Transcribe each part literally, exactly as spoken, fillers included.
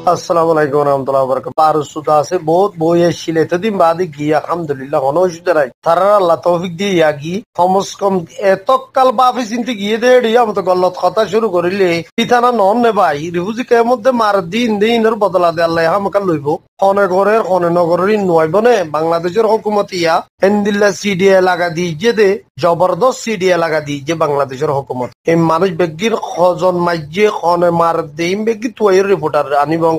Assalamu alaikum warahmatullahi wabarakatuh. Barusud asé, bout boi accíl, etodin baade giyé, alhamdulillah, hono ocubida nai. Tarare Allah toufik diye, ya giyé, hom se hom etokkal báfi sinti giyé de, eçe yamot gollot hotá cúru goríle, fitana noón né bái, rifuzi kemot de mar din de, inor bodola de Allah hámaká loibó. Hone gorér, hone no gorér, in no aibó né, Bangladecór hókumot iya, endilla C D A laga diyé de, zobordos C D A laga diyé Bangladecór hókumot. Ei manúic beggín hozon maijjé, hone mar de, in beggín tuaiyór riportar aníbo.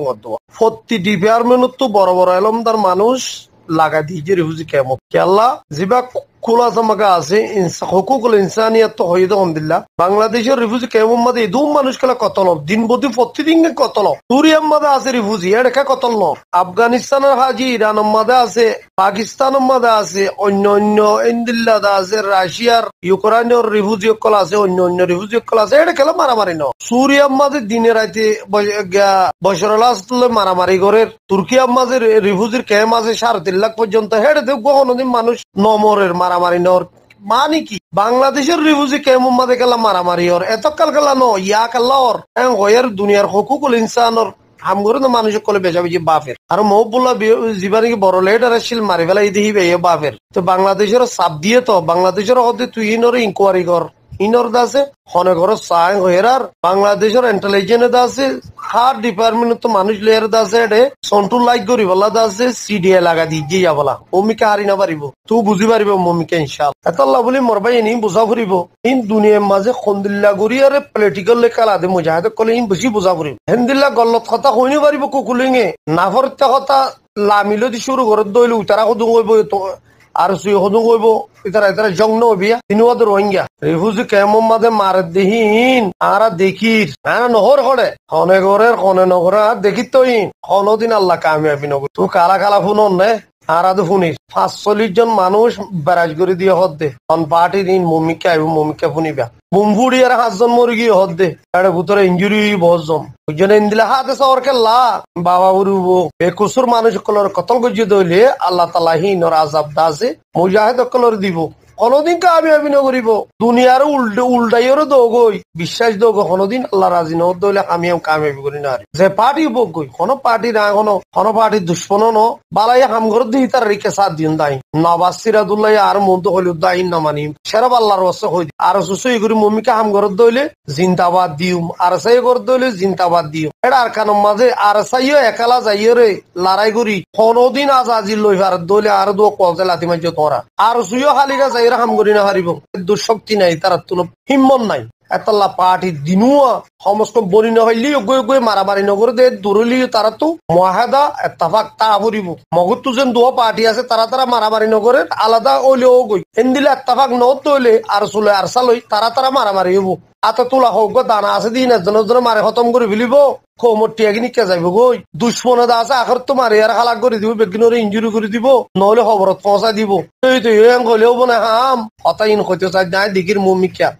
Fottí dipartmentottú boro boro elómdar manúic laga diyé rifuzi kemot. Kiyólla, zibá kúla tamaká asé, ins-, hukukul insaniyat tó hoiyé de hondilla. Bangladecór rifuzi kemor mazé edún manúic kiyólla kotol ór, din bodin fottí din kotol ór. Suriyar mazé asé rifuzi, eçe kiyá kotol no ór. Afganistanor hazi, Iranor mazé asé, Pakistanor mazé asé, oinno oinno endilla de asé, Raciyar, Yukrainor rifuzi ókkol asé, oinno oinno rifuzi ókkol asé, eçe kiyólla maramari no ór. Suriyar mazé dine raite bo-, ga-, Bocor al Asad loi maramari gorér. Turkiyar mazé re-, rifuzir kemp asé sáre tin lak foijjonto, héçe de uggúa honodin manúic no morer, maramari no ór. Mani ki? Bangladecór rifuzi kemor mazé kiyólla maramari ór, etokkal kiyólla no, ya kiyólla ór? En hoiyóre duniyar hukukul insanor ham gorér de manúic ókkole beca beci báfer. Ar Mohibullah bi-, zibá niki boro lidar accíl, mari félaiye de, híbayó báfer. Te Bangladecóre saf diyé to, Bangladecóre hoó de tui inore inquiry gor. Inor de asé, hone gorór saá, en hoiyér ar Bangladecór intelligence de asé, hár departmentottú manúic loiyóre de asé, eçe control laik goríbolla de asé, C D A laga diyé yá bolla. Moómikká hári no faribó. Tui buzí faribá moómikká, incállah. Etólla bóli mor bái, iín buzá foribó. Iín duniyar mazé hondilla goríyore politikal loi kéla de mujahéd ókkole, iín beci buzá foribó. Héndilla gollot hotá hoói no faribó kukulóinge. Naforoitta hotá lamilóti cúru gorér de óile uitará hodún hoibó, to ARSA ye hodún hoibó, itara, itara zong no óibo. Tin wade Rohingya rifuzi kemor mazé marer de híin añára dekír. Añára no hoór hoçé, hone gorér, hone no gorér, añára dekír to híin. Honodin Allah kamiyabi no goijjé. Tui kala kala fúnor né? Añára de fúnir. Fañs sollic zon manúic berac gorí diye hoó de. Hon partir híin moómikká aibó, moómikká fúniba. Bum fúçiyóre háñt zon mori giyé hoó de. Éçe bútore injuri óiye boóut zon. Buijjó né? Endilla hádesa ór kiyólla? Baba buri ubo, bekusur manúic ókkolore kotol goijjé de óile Allah taala híinor azab de asé mujahéd ókkolore dibo. Honodin kamiyabi no goríbo. Duniyaré ul-, uldhaiyóre dougói, biccác dougói, honodin Allah razi no ódde óile kamiyab-, kamiyabi gorí no faribó. Ze parti ók goi, hono partir aññí hono, hono partir ducmon ó no, bálaye ham gorér de ítararé ikká sát diyum de aññí. Nawaz Sirazullaye añár muúntu hoilé de aññí no manim. Séraf Allar waste hoói di. ARSA ye sóiyi gorí moómikká ham gorér de óile zindabad diyum. ARSA ye gorér de óile zindabad diyum. Éçe Arkanor mazé ARSA ye ekala zaiyóre larái gorí, honodin azazi loi farer de óile añáre dua kuwal de lati maijjó tuáñra. ARSA ye háliga zaiyóre ham gorí no faribó. Eddur cókti nai, ítarattú hímmot nai. Etólla parti dinúa, hom se hom boni no faillé yó, eggúa eggúa maramari no goré de, eddur óile yó taráttu muaheda, ettefak táa foribó. Mogóttu zen duwá parti asé, tará tará maramari no goré, alada óile ógoi. Héndilla ettefak no ódde óile ARSA loi, ARSA loi, tará tará maramari óibo. Áte tula hoó eggúa dana asé de híin ezzone ezzone mari hótom gorí felibó. Koumor thiañ gín ikká zaibói. Ducmone de asé, ahérottú mari ar hálak gorí dibó, beggúnoré injuri gorí dibó, noóile hoborot foóñsai dibó. Toi toi en hoilé óibo né ham? Hotá iín hoitó saidde, aññí dekír moómikká.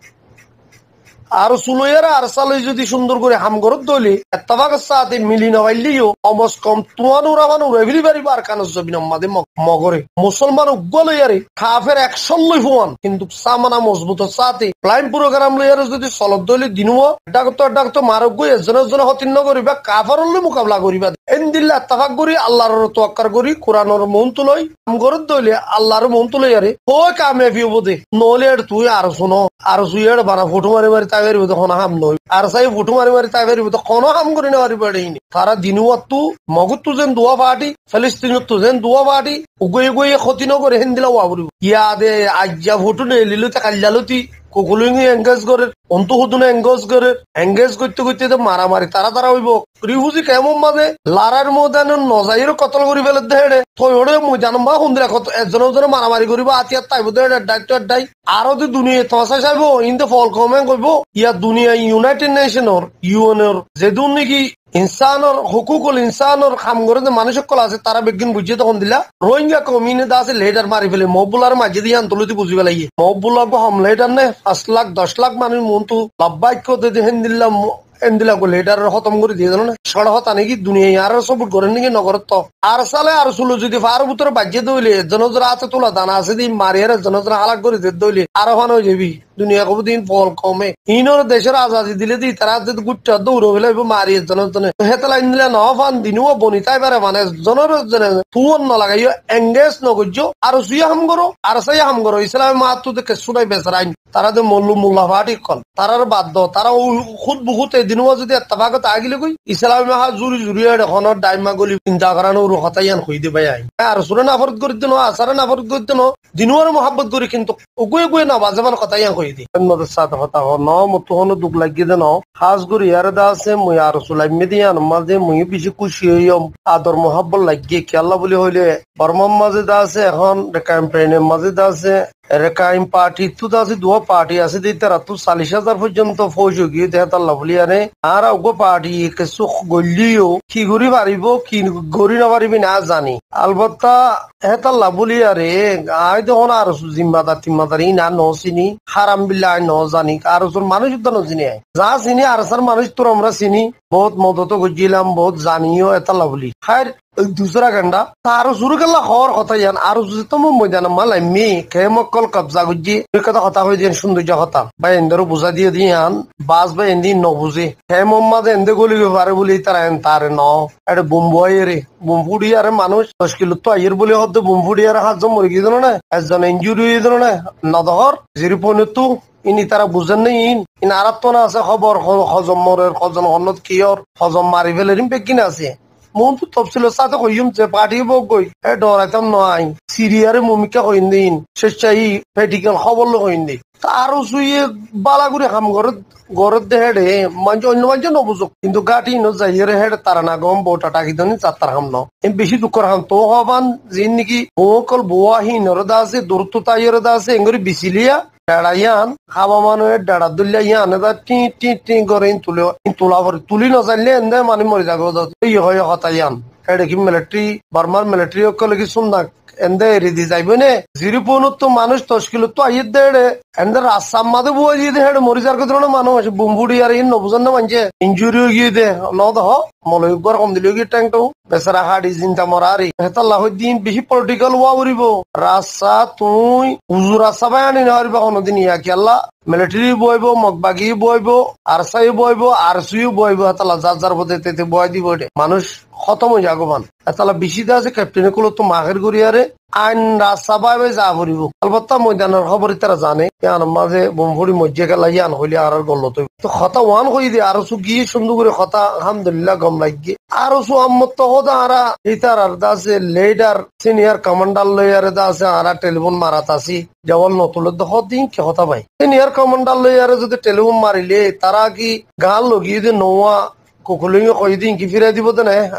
ARSA loi ar ARSA loi zodi cúndor gorí ham gorér de óile, ettefakor sáte mili no faillé yó, hom se hom tuáñr urafan urai feli faribó Arkanor zobinor mazé Mog-, Mogoré. Musolman uggúa loiyaré, kafer ekcó loi fuan, kintu samana mozbutor sáte, flying program loiyaré zodi solor de óile dinúa, eddákottu eddákottu marok goi, ezzone ezzone hótin no goríba, kaferor loi mukabela goríba de. Endilla ettefak gorí, Allar uore tuwakkal gorí, Kuranor muúntu loi, ham gorér de óile Allar muúntu loiyaré, hoi kamiyabi óibo de. Noóile éçe tui ARSA no, ARSA ye éçe bana futhú mari mari tái faribó de, hono ham no óibo. ARSA ye futhú mari mari tái faribó de, hono ham gorí no faribó éçe híine. Tará dinúattu, Mogóttu zen duwá parti, Filistinottu zen duwá parti, uggúa uggúa hóti no goré héndilla ówa foribó. Yade aijja futhú neeli lóti, kailla lóti, kukulóinge engage gorér, ontú hudune engage gorér, engage goitté goitté de maramari tará tará óibo. Rifuzi kemor mazé, larair moidanot no zaiyóre kotol gorí feler de héçe. Toi hoçé moidanot ma hondilla kotol, ezzone ezzone maramari goríbo, átiyar táibo de héçe, eddái to eddái. Aró de duniyai tomacá saibo, inde fol komen goibo, ya duniyai United Nationor, U N or, zedún niki insánor, hukukul insánor ham goré de manúic ókkol asé, tará beggún buijjé de hondilla. Rohingya koum ine de asé lidar mari fele, Mohibullar maijjé de yían tulóti buzí felaiye. Mohibullar eggúa hom lidar né, fañs lak, doc lak manúic muúntu labbaik hoó de héndilla mo-, Endila goi lidar ore hótom gorí diye zano né. Córa hotá niki duniyai añára support gorer niki no gorer to. Arsale Arsu loi zodi faár bútore baijjé de óile, ezzon ezzonor áte tula dana asé de, mariyére ezzon ezzonore hálak gorí de óile, aró fana ói zaibi. Duniyai hoibo de iín fol koum. Iínore decór azadi dile de itará zodi gúrte adde uro félaibo mari ezzon ezzone. Hétolla endila no fan, dinúa boni táibar mane ezzonore ezzone tuwar no lagaiyó, engage no goijjó. Arsu ye ham goró, Arsa ye ham goró, Islami Mahaz ottu de kessú nai besara ain. Tará de mollu mulla fathi ókkol. Taráre bad do, tará u-, hud buhut e dinúa zodi ettefak tágile goi, Islami Mahaz zuri zuri ére hono daima goli inta gorán uro hotá yián hoiyí de bái ain. Arsure naforot gorí de no, Arsare naforot gorí de no, dinúare muhabbot gorí, kintu uggúa uggúa no bazé fán hotá yián hoiyí de. Hímmot or sáte hotá hoó no, mottú hono duk laiggé de no. Hás gorí iyáre de asé, mui Arsu laimmé de yián or mazé mui bicí kúci óiyum. Ador muhabbot laiggé, kiyólla buli hoilé, Bormar mazé de asé, ehón Rakhine State or mazé de asé, Rakhine party ttu de asé, duwá party asé de, ítarattú callic házar foijjonto fóuj ói giyé de, hétolla buli iyáre. Añára uggúa party kessú goillé yó, ki gorí faribó, ki gorí no faribó, iín añára zani. Albotta, hétolla buli iyáre, añí de hono Arsu zimmadar timmadar iín añí no sini, háram billa añí no zani, Arsur manúic uddá no sini añí. Za sini, Arsar manúic ttu amra sini, bout modot goijjílam, bout zani yó, hétolla buli. Háir, dusra ganda, Arsu re kiyólla hoór hotá yián, Arsu zettót moidan or mazé laimmé, kemp ókkol kobza goijjé, ei hotá, hotá hoiyé de yián cúndor hotá. Bái endóre buzái diyé de yián, bas bái endi no buzé. Kemp or mazé ende goli goi fare buli ítara en tare no. Ére bom fuaiyére, bom fúçiyére manúic doc kilottú aiyér buli hoó de, bom fúçiyére háñtzon mori giyé de no né, ezzon injuri óiye de no né, no dehór, zero point ottú, iín ítara buzér né iín, iín añárattú no asé hóbor, ho-, hozon morer, hozon honnót ki ór, hozon mari féler, iín beggín asé. Muúntu tofsilor sáte hoiyúm ze party óibou goi, é dhoraitám no aññí. Siriyaré mumikká hoiyúm de iín, céccai practical hóbor loi hoiyúm de. Te Arsu ye bála gorí ham goré, goré de héçe, maincé, oinno maincé no buzók. Kintu gáñthi inot zaiyóre héçe tarana gom bouta thaki doni zattar ham no. Iín bicí dukkór ham. Tou hoban ziín niki bou ókkol bouwa híinoré de asé, durottu táiyore de asé, engorí bisiliya, dheça yían, hába manúic dheça dóilla yían, eda thíñ, thíñ, thíñ goré iín tulé, iín tula foré. Tulí no zailé ende manúic mori zagói de. Ei hoiyé hotá yían. Héçe ki military, Bormar military ókkole ki sunna ende eri di zaibói né? Zero point ottú manúic doc kilottú aiyér de héçe, ende rasta mazé búai diyé de héçe mori zargói de no né manúic, bom fúçiyére iín no buzér né maincé, injuri ói giyé de, no dehó, moloi uggúar hom dilé ói giyé théng tou, besara haçi zinda mora ari. Hétolla hoóidde iín bicí political ówa foribó. Rasta tuñí uzu rasta bái ani no faribá honodin, iya kiyólla? Military yó búaibou, Mog bagi yó búaibou, Arsa yó búaibou, Arsu yó búaibou, hétolla zar zar fode te te búai dibou de. Manúic hótom ói zagói fán. Hétolla bicí de asé captain ókkolóttu mahér goríyaré ain rasta bái bái za foribó. Albotta moidanor hóbor ítara zane, yíanor mazé bom fúçi moijjé kiyólla yían hoilé añárar gollot óibo. Te hotá uán hoiyí de, Arsu giyé cúndor gorí hotá, alhamdulillah, gom laiggé. Arsu ammotto hoóde añára ítarar de asé leader, senior commander loiyaré de asé añára telifón marat así. Jawab no tulé de hoóde iín ki hotá bái? Senior commander loiyaré zodi telifón marilé, tará ki gaán logiyé de nouwa, Kukulíñe hoiyé de iín ki firai dibou de né?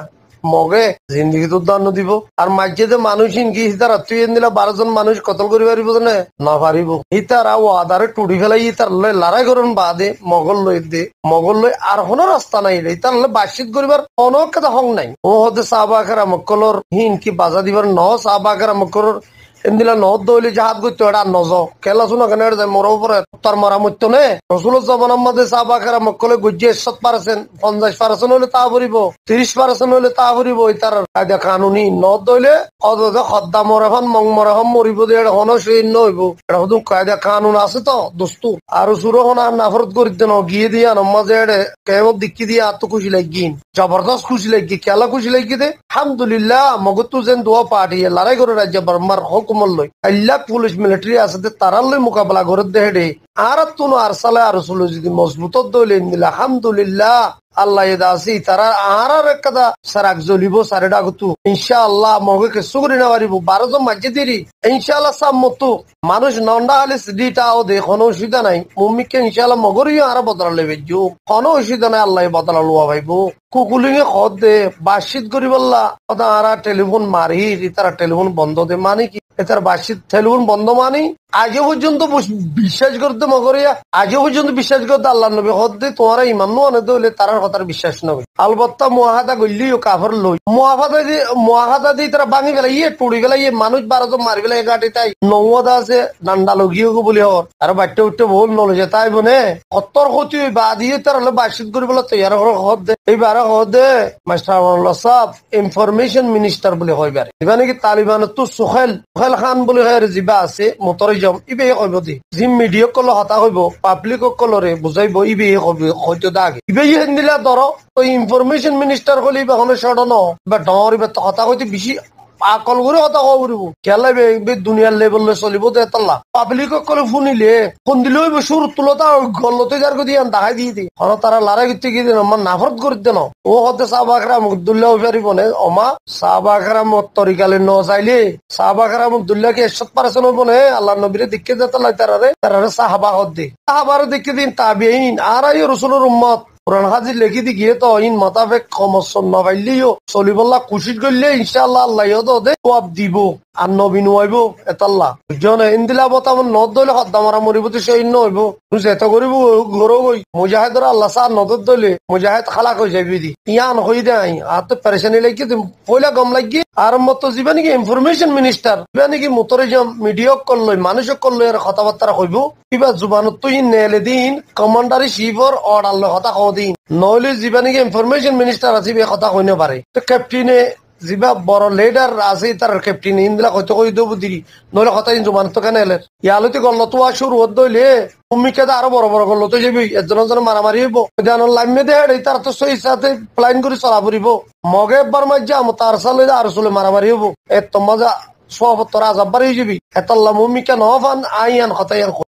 Moge zindigi uddá no dibou. Ar maijjé de manúic iín ki hítarattú endilla baró zon manúic kotol gorí faribóu de né? No faribóu. Hítara wadaré tuçi félai, hítarar loi larái gorón baade Mogor loi de, Mogor loi ar honó rasta nai re. Hítarar loi baccít goríbar honó ekkán hók nai. Ó hoóde sáhaba keram ókkolór híin ki bazá dibar noó, sáhaba keram ókkolór endilla noó de óile jihad goittó, eçé ar nozó. Kiyólla súna kené eçé zai moró fore, tar mora moittó né? Rosúlor zomanar mazé sáhaba keram ókkolé goijjé ekcót percent, fonzaic percent óile taa foribó, tiríc percent óile taa foribó, ítarar kaida kanun híin noó de óile, ódode hoddá more fán, mong more fán moribó de, eçé honó cóhid no óibou. Eçé hodún kaida kanun asé toó, dustúr. Arsuré honó ar naforot gorídde noó, giyé de yíanor mazé eçé kemot deikkí de yíañttú kúci laiggé. Zobordos kúci laiggé, kiyólla kúci laiggé de? Alhamdulillah, Mogóttu zeén duwá party ye larái gorér aijja Bormar hókumot loi. Aillák fulic military asé de, tarár loi mukabela gorér de héçe. Añáráttu no Arsale Arsu loi zodi mozbut ó de óile endilla, alhamdulillah, Allaye de asé, tará añárar ekkán de serak zolibó sairó dhakóttu. Incá Allah, Mogé kessú gorí no faribó, baró zon maijjé deri. Incá Allah, sámmottu manúic nonda hális dita ó de, honó ocubida nai. Mummikká incá Allah Mogór yó añára bodola loi faijjúm. Honó ocubida nai, Allaye bodola luwa faibóu. Kukulíñe hoódde, baccít goríbolla, hoóde añára telifón marir, ítara telifón bondó de, mani ki? Ítara baccít telifón bondó mani, Aijjó foijjonto bus-, biccác goródde mogoriya, aijjó foijjonto biccác goródde Allar nobi hoódde, tuáñra iman no ane de óile tarár hotár biccác no gorí. Albotta muahada goillé yó kafer loi. Muahada di, muahada di tará báñgi felaiyé, turi felaiyé, manúic baró zon mari felaiyé gáñçi tái. Nouwada asé, dhanda logi óibo buli hoór. Aró baiththá uiththá bout nolije táibo né. Hottór hóti ói baade yó tará loi baccát goríbolla toiyar hoór hoódde. Íbaré hoódde, Mastor Amanullah sáb, information minister buli hoó ibáre. Ibá niki Talibanottú Suhel, Suhel Khan buli hoór zibá asé, mutorizom, íbaye hoibo de. Zin media ókkolor hotá hoibo, public ókkolore buzáibo, íbaye hoibo, hoito de age. Íbaye héndilla dóro, toi information minister hoile íba hono cóto no, íba dhoóñr, íba to hotá hoite bicí akol gorí hotá hoó foribo. Kiyólla íba, íba duniyar level loi solibo de etolla. Public ókkole fúnile, fúndile óibo cúrur tulóta gollot ói zargói de yián dahái diyé de. Hono tará larái goitté giyé de no, ammá naforot gorí de no. Ó hoódde sáhaba keram uddúlla ói faribó né, omá sáhaba keramor torika loi no zailé, sáhaba keram uddúlla ki ekcót percent óibo né, Allar nobire deikké de etolla tarare, tarare sáhaba hoódde. Sáhabaré deikké de ín tabiin, añára yó Rosulor ummot. Kuran hádis lekí di giyé toó, ín mutabek komor sór no faillé yó, solibolla kucíc goillé, incálla Allaye yó de suab dibo, ar nobi nuaibó, etolla. Buijjó né? Endilla bota no dóile hodda mara moribó de cóhid no óibo. Tui zeto goríbo, goró goi. Mujahedor Alla sáa no dór dóile, mujahed hálak ói zaibói de. Yián hoiyí de aññí, añáttu perecani laiggé de, foila gom laiggé. Ar motto zibá niki information minister, zibá niki mutorizom, media ókkol loi, manúic ókkol loi ar hotábattára hoibó. Íba zubanottú ín neele de ín, commander in chief or order loi hotá hoó de ín. Noóile zibá niki information minister asé, íba hotá hoi no fare. Te captain e, zibá boro leader asé, ítarar captain e índilla hoito hoi dóu diri. Noóile hotá ín zubanottú kene eler? Yalóti gollot ówa cúru ódde óile, ummikká de aró boro boro gollot ói zaibói, ezzon ezzonor maramari óibo. Óide anor laimmé de héçe, ítarattú sóhi sáte plan gorí sola foribó. Moge ebbar maijjé amot ar sal óile ar sule maramari óibo. Ettor mazé suab ottor azab bari ói zaibói. Etolla muúmikká no fan, aññí yián hotá yián hoóir.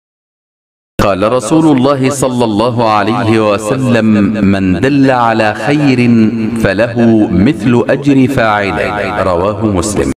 قال رسول الله صلى الله عليه وسلم: من دل على خير فله مثل أجر فاعله. رواه مسلم.